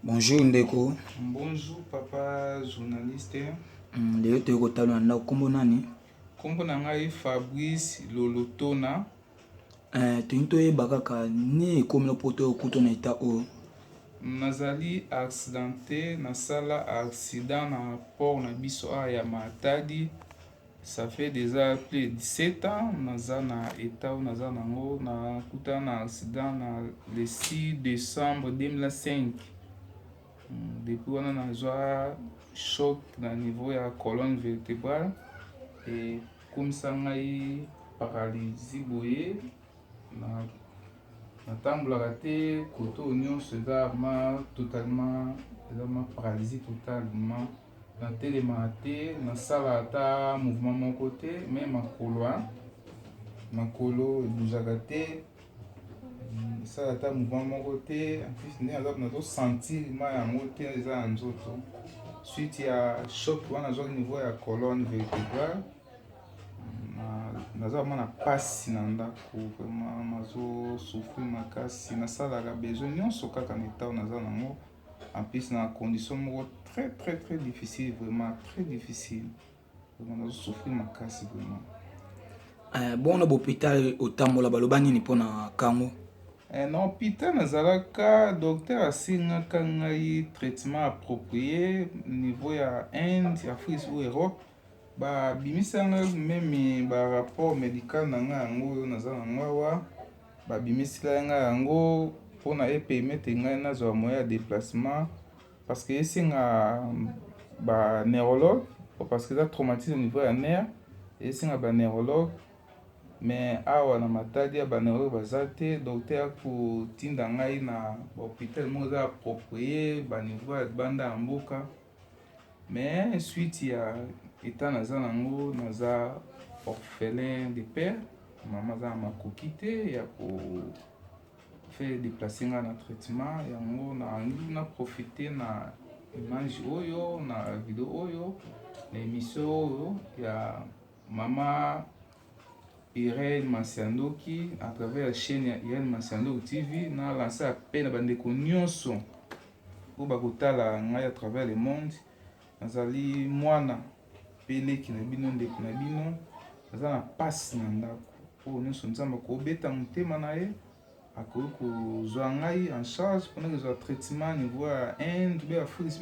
Bonjour ndeko. Bonjour papa journaliste. Lelo toyei kotala na ndako, nkombo nani? Nkombo na ngai Fabrice Lolotona. Tolingi toyeba kaka nini ekomeli mpo toyokuta na état oyo. Nazali accidenté, nasala accident na port na biso awa ya Matadi. Ça fait déjà plus de 17 ans naza na état oyo naza nango. Nakutana na accident na le 6 décembre 2005. Depuis wana nazwa choc na niveau ya colonne vertébrale, ekomisa ngai paralysie boye. Natambolaka te, kote oyo nyonso eza ma totalement, eza ma paralysie totalement. Natelemaka te, nasala ata mouvement moko te. Me makolo, makolo ebuzaka te, esala ata mouvement moko te. En plus nde nazosentir ma yango te, eza na nzoto, suite ya choc wana nazwaki niveau ya colonne vertébrale. Naza vraiment na mpasi na ndako, vraiment nazosouffrir makasi. Nasalaka besoin nyonso kaka na état oyo naza nango. En plus na condition moko très très très difficile, vraiment très difficile, vraiment nazosouffrir makasi vraiment. Bongo na bahôpital otambola, baloba nini mpona kango? Na hôpital nazalaka, docteur asengaka ngai traitement approprié niveau ya Inde, Afrique ou Europe. Babimisa ngai même barapport médical na ngai, yango oyo naza nango awa. Babimisela ngai yango mpona epermettre ngai nazwa moyen ya déplacement, parce que esenga baneurologue, parce que eza traumatisme au niveau ya nerf, esenga baneurologue. Mais awa na Matadi ya baneurologue baza te. Docteur akotinda ngai na bahôpital moko eza approprié, baniveau ya banda ya mboka. Mais suite ya état naza nango, naza orphelin de père, mama aza na makoki te ya ko faire déplacer ngai na traitement yango. Nalingi na profite na image oyo, na video oyo, na émission oyo ya mama Irene Masiandoki, à travers la chaîne ya Irene Masiandoki TV, na lancer appel na bandeko nyonso oyo bakotala ngai à travers le monde. Nazali mwana mpe leki na bino, ndeko na bino. Naza na mpasi na ndako oyo nyonso. Nzambe akobeta motema na ye, akoki kozwa ngai en charge mpona kozwa traitement niveau ya Inde mpe Afrique.